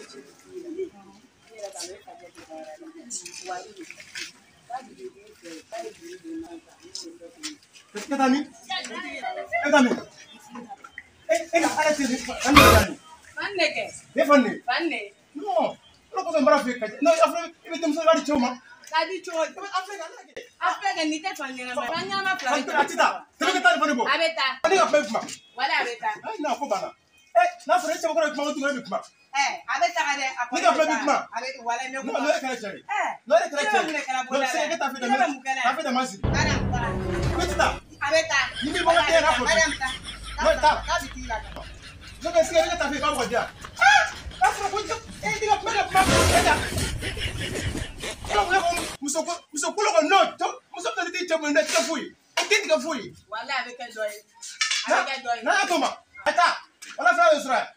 ci bitigi la. Ne yɛrɛ ka ne fa jate baara la. Wari de. K'a bi den fɛ, k'a ye juru don n'a kan, ne y'o dɔ f'i ye. E taa min? E taa min? E ka ala tɛ fan ne taa min? Fan ne kɛ. Ne fan ne? Fan ne. Non. O de kosɔn n b'a f'i ye ka non a filɛ i bɛ denmisɛnnin b'a di cɛw ma. K'a di cogo di? A filɛ ka ala kɛ. A filɛ kɛ nin tɛ fan ɲɛnama ye. Fan ɲɛnama fila bɛ A tɛ taa. Tɛmɛ ka taa ni fan ne bɔ. A bɛ taa. Ne ka kuma bɛ kuma. Wala a bɛ taa. Ayi n'a ko banna. N'a fɔra e cɛbakɔrɔ ye kuma o tuma e bɛ kuma. A bɛ taga dɛ. A Ne ka kuma bɛ kuma. A bɛ wala ne kuma. Non ne kɛra cɛ ye. Non ne kɛra cɛ ye. Ne bɛ mun de kɛra bolo la? Non se e taa fɛ Ne bɛ mun kɛra? Taa fɛ dama siri. Adam taa. Ne tɛ taa. A bɛ taa. Ni min bɔ ka den n'a fɔ. Adam taa. Non taa. K'a bɛ t'i la. Ne ka sigi ne ka taa fɛ i b'a bɔ ka di yan. N'a fɔra ko e tɛ ka kuma ka kuma e ta. Muso ko muso kolo ko non muso tɛ t'i cɛ bonya ne tɛ foyi. O tɛ tigɛ foyi. Wala a bɛ kɛ dɔ ye. A bɛ kɛ dɔ ye. N'a y'a to ma. A taa. Wala fila bɛ sɔrɔ yan.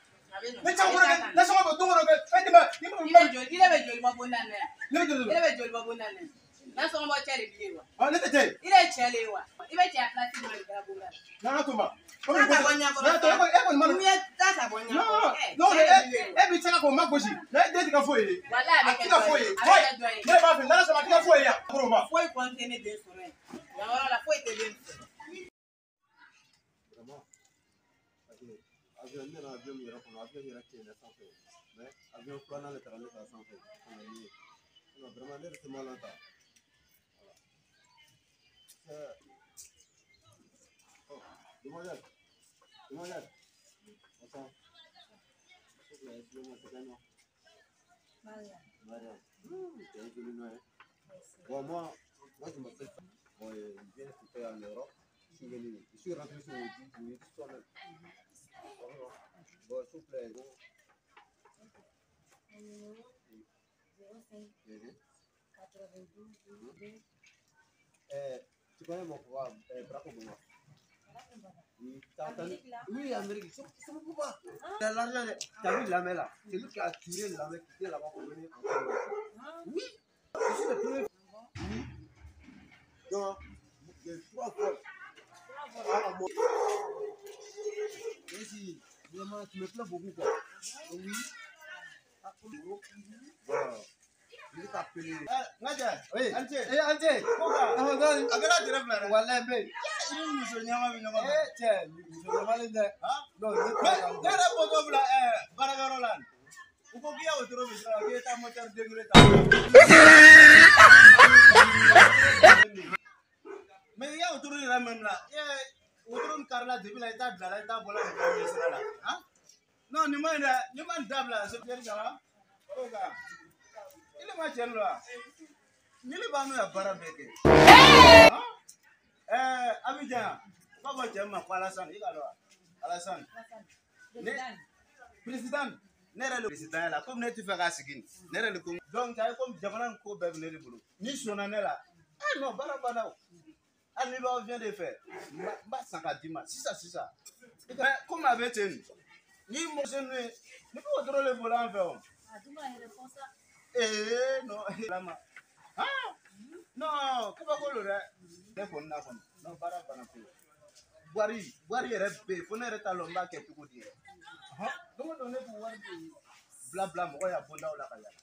Ne cɛbakɔrɔ kɛ ne sɔngɔ bɛ don o don kɛ fɛn tɛ ma. I bɛ joli bɔ bonda in na yan. Ne bɛ joli bɔ. I bɛ joli bɔ bonda in na yan. N'a sɔngɔ bɔ cɛ de b'i ye wa? Ne tɛ cɛ ye. I de ye cɛ le ye wa? I bɛ cɛya pilasi jumɛn de kɛra bonda la? N'a y'a to ma. Taa ka bɔ ɲɛkɔrɔ. E kɔni ma. N'i ye taa ka bɔ ɲɛkɔrɔ. Non e b'i tɛgɛ k'o ma gosi. Ne den tɛ ka foyi ye. Wala a bɛ kɛ dɔ ye. A tɛ ka foyi ye. Ne b'a fɛ n'ala sɔnna a tɛ ka foyi ye yan. Foyi kɔni tɛ ne den sɔrɔ yen. Yan yɔrɔ la foyi tɛ den sɔrɔ. Avion ne nana avion min yɛrɛ kɔnɔ avion yɛrɛ tiɲɛna sanfɛ mais avion filanan de taara ne ta sanfɛ ka na ni ye sinon vraiment ne yɛrɛ tɛ ma la ta voilà. Oh, demoiselle, demoiselle, bonsoir. S'il te plaît, excusez-moi, c'est quel nom? Mariam. Mariam. C'est un joli nom, hein. Bon, moi je m'appelle. Bon, je viens de faire en Europe. Je suis venu, je suis rentré sur le 10 minutes toi-même. Bon, s'il vous plaît. Mon numéro 05 92 2. Tu connais mon papa, Barack Obama? Oui, Amérique là? Oui, Amérique. C'est mon papa. T'as l'argent, t'as vu la main là? C'est lui qui a tiré la main qui était là-bas pour venir encore. Oui, je suis le premier. Oui. Donc, j'ai 3 fois. Ah, moi. Ici, vraiment, tu me plais beaucoup, quoi. Oui. Ah, voilà. Je vais t'appeler. Nadia. Oui. Ante. Eh, Ante. Koka. Ah, A kɛra jɛrɛ fila dɛ. Walayi bɛ yen. I ni muso ɲɛnama bɛ ɲɔgɔn fɛ. Eh, cɛ, muso ɲɛnamalen tɛ. Non, ne Mais ne yɛrɛ bɔtɔ bila baarakɛyɔrɔ la. U ko k'i ya wotoro bɛ sira la k'i ye taa moteur degré ta. Mais i ya wotoro yɛrɛ même la, i ye wotoro nin karila depuis la i t'a bila la i t'a bɔ la ka taa ɲɛ sira la. Han? Non nin ma ɲi dɛ, n'i ma nin dabila c'est ça va? Koka. I le ma cɛ nin wa? Ni le b'an n'u ya baara bɛɛ kɛ. Abidjan, u b'a fɔ cɛ min ma ko Alassane, i k'a dɔn wa? Alassane. Ne président, ne yɛrɛ le président la komi ne tɛ fɛ k'a sigi nin, ne yɛrɛ le ko donc a ye komi jamana in ko bɛɛ bɛ ne de bolo. N'i sɔnna ne la, eh non baara banna o. Hali n'i b'aw vient de fɛ, n b'a san k'a d'i ma sisan sisan. Mais komi a bɛ ten nin, n'i mɔgɔ ninnu ye, ni bɛ wotoro le bolo an fɛ o. Eh non, lama. Ah non, kabako lo dɛ. Ne kɔni na kɔni, non baara banna pewu. Wari yɛrɛ bɛ yen fo ne yɛrɛ t'a lɔn n b'a kɛ cogo di yɛrɛ. Don o don ne b'o wari de bila bila mɔgɔ ya bondaw la ka yaala.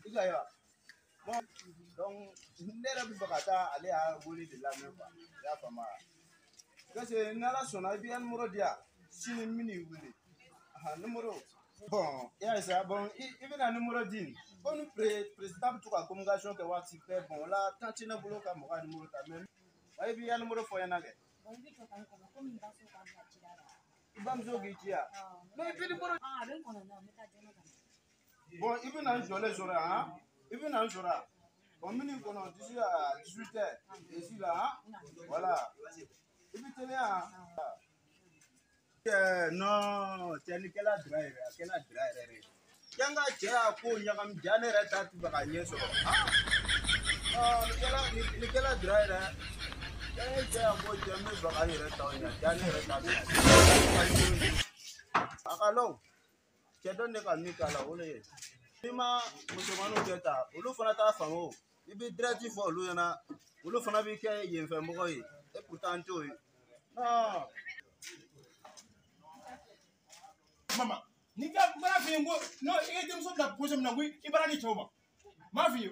I ka ye wa? Bon, donc ne yɛrɛ bɛ fɛ ka taa ale y'a wele de lamɛn quoi. I y'a faamu wa? Parce que ni Ala sɔnna i b'i ka numéro di yan, sini n bɛ n'i wele. Numéro. Bon, i y'a ye sa, bon i bɛna numéro di nin. Komi président bɛ to ka communication kɛ waati bɛɛ, bon o la temps tɛ ne bolo ka mɔgɔ ka numéro ta mais i b'i ka numéro fɔ n ɲɛna kɛ. Bon, i bɛ jɔ ka n kɔnɔ komi n bamuso k'a bila ci la. I bamuso k'i ci yan? Non i bɛ numéro. Ah, a bɛ n kɔnɔ nɔ, n bɛ taa joona ka na. Bon, i bɛna n jɔlen sɔrɔ yan, han? I bɛna n sɔrɔ yan. Bon, n bɛ n'i kɔnɔ d'ici à 18 heures, ici là, han? Voilà. I bɛ teliya han? Non, cɛ nin kɛla dira yɛrɛ, a kɛla dira yɛrɛ de. Yan ka cɛ y'a ko ɲagami ja ne yɛrɛ ta tɛ fɛ ka ɲɛ sɔrɔ. Nin kɛla dira yɛrɛ. Yan ye cɛ y'a ko cɛ n bɛ fɛ ka n yɛrɛ ta o ɲɛ, ja ne yɛrɛ ta tɛ. A ka lɔn, cɛ dɔn de ka min k'a la o de ye. N'i ma musomaninw kɛ tan, olu fana t'a faamu o. I bɛ direct fɔ olu ɲɛna, olu fana b'i kɛ yenfɛ mɔgɔ ye. Et pourtant an t'o ye. Non. Mama, Ni ka mara f'i ye ko non i ka denmuso bila position min na ko i baara di cɛw ma. N b'a f'i ye.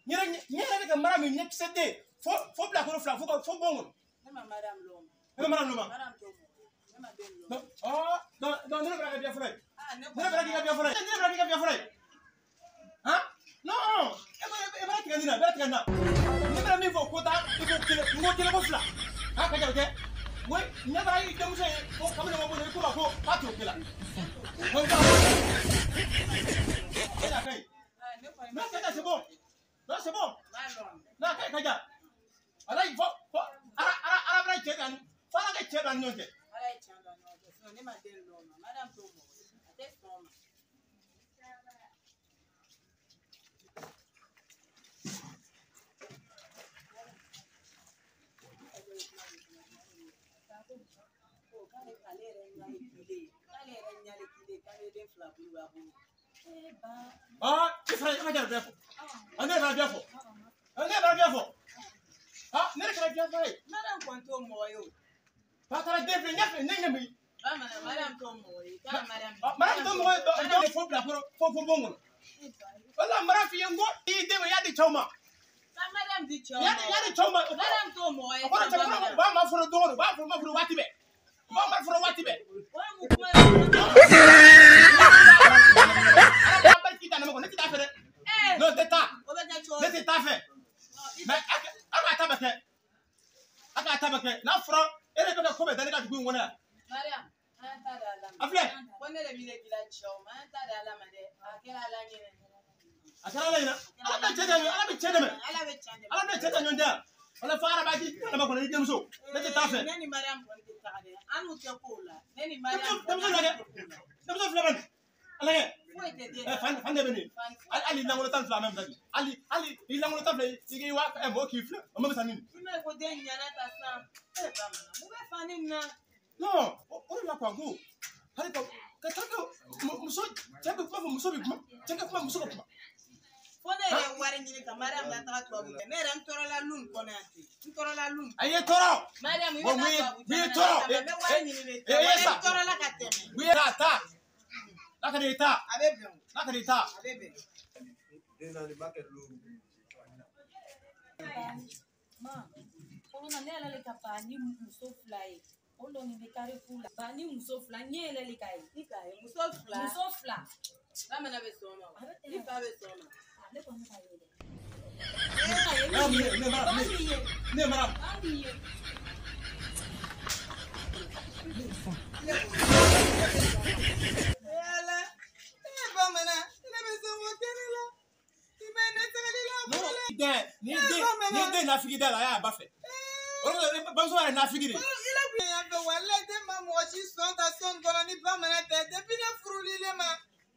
N yɛrɛ bɛ ka mara min ɲɛkisɛ tɛ yen fo bilakoro fila fo bon kɔnɔ. Ne ma Mariam lɔn. Ne ma Mariam lɔn ma. Mariam t'o mɔgɔ ye. Ne ma den lɔn. Donc ne bɛna kɛ biya fɔlɔ ye. Ne bɛna k'i ka biya fɔlɔ ye. Ne bɛna k'i ka biya fɔlɔ ye. Han? Non, e b'a tigɛ nin na, e b'a tigɛ nin na. Ne bɛna min fɔ ko taa i ko kelen, n ko kelen ko fila. Ha ka ja o tɛ. N ko ne bɛna i denmuso ye ko kabini ma bɔ i ko ma ko k'a t'o kɛ la. Ko n e la ka ɲi. Non, Kaja, c'est bon. Non, c'est bon. Non, ka ɲi Kaja. Ala fɔ fɔ ala ala ala bɛna cɛ dan fo ala ka cɛ dan ni ɲɔgɔn cɛ. Ala ye tiɲɛ don ɲɔgɔn cɛ sinon ne ma den lɔn ma. Mariam t'o mɔgɔ ye. A tɛ sɔn o ma. Ah, i fana i ka jara bɛɛ fɔ. Ne yɛrɛ bɛɛ fɔ. Ne yɛrɛ bɛɛ fɔ. Ah, ne yɛrɛ kɛra biya fɔlɔ ye. Mariam kɔni t'o mɔgɔ ye o. Ba taara den filɛ ɲɛ filɛ ne ɲɛ min. Bamanan Mariam t'o mɔgɔ ye. K'a Mariam. Mariam t'o mɔgɔ ye dɔn fo bilakoro fo bon kɔnɔ. O la mara f'i ye n ko i den ma i y'a di cɛw ma. Ka Mariam di cɛw ma. I y'a di cɛw ma. Mariam t'o mɔgɔ ye. O kɔrɔ cɛ u b'a ma fɔlɔ don o don u b'a fɔ ma fɔlɔ waati bɛɛ. U b'a ma fɔlɔ waati bɛɛ. O ye mun kuma ye? Ne tɛ taa fɛ dɛ. Non, ne tɛ taa. O bɛ kɛ cogo Ne tɛ taa fɛ. Mais a k'a ta bɛ kɛ. A k'a ta bɛ kɛ. N'a fɔra e de bɛ ka ko bɛɛ da ne ka dugu in kɔnɔ yan. Mariam, an ta di Ala ma. A filɛ. Ko ne de b'i de dilan cɛw ma. An ta di Ala ma dɛ. A kɛra Ala ɲɛna. A kɛra Ala ɲɛna. Ala bɛ cɛ dɛmɛ. Ala bɛ cɛ dɛmɛ. Ala bɛ cɛ dɛmɛ. Ala bɛ cɛ dɛmɛ ɲɔgɔn cɛ. Wala fo Ala b'a di Ala ma kɔnɔ ni denmuso. Ne tɛ taa fɛ. Ne ni Mariam kɔni tɛ taga dɛ. An n'u tɛ kow la. Ne ni Mariam. Denmuso filɛ dɛ. Denmuso filɛ bani. Ala kɛ. Foyi tɛ den. Fan de bɛ nin. Hali langolo 12 a ma fisa bi. Hali i langolo 12 i k'i wa mɔgɔ k'i filɛ o ma fisa ni. I m'a ye ko den ɲɛna ta sisan. E bamanan mun bɛ fani na? Non, o de la quoi ko hali ka taa kɛ muso cɛ bɛ kuma fɔ muso bɛ kuma cɛ ka kuma muso ka kuma. Fo ne yɛrɛ ye wari ɲini ka Mariam lataga tubabu kɛ. Ne yɛrɛ n tɔɔrɔla lu nin kɔnɔ yan ten. N tɔɔrɔla lu nin. A ye tɔɔrɔ. Mariam i bɛ taa tubabu jamana na. N bɛ wari ɲini de. N tɔɔrɔla ka tɛmɛ. U ye taa. N'a ka di taa. A bɛ bɛn o. N'a ka di taa. A bɛ bɛn. Den naani b'a kɛ loru. Ma, fɔlɔ na ne yɛrɛ le ka ba ni muso fila ye. O dɔ nin bɛ kari fu la. Ba ni muso fila ɲɛ yɛrɛ le ka ye. I ka ye muso fila. Muso fila. Bamanan bɛ sɔn o ma. I fa bɛ sɔn o ma. Ne kɔni ka ye dɛ. Ne mara. Ne mara. An b'i ye. Yala, e bamanan, ne bɛ sɔn k'o kɛ ne la. I ma ne sɛgɛli la. Den, ni den nafigi da la a y'a ba fɛ. O de la bamuso yɛrɛ nafigi de. I la kun yan fɛ walayi den ma mɔgɔ si sɔn ta sɔn kɔnɔ ni bamanan tɛ depuis ne furuli le ma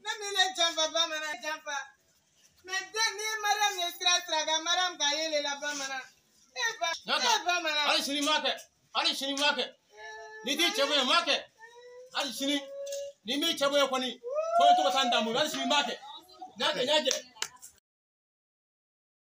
ne m'i le janfa bamanan janfa. Mais den ni ye Mariam ye sira sira kan Mariam ka ye le la bamanan. E ba e bamanan. Hali sini m'a kɛ. Hali sini m'a kɛ. Ni t'i cɛ bonya m'a kɛ. Hali sini ni m'i cɛ bonya kɔni fo i tɔgɔ taa n dan bolo hali sini m'a kɛ. N y'a kɛ n y'a jɛ.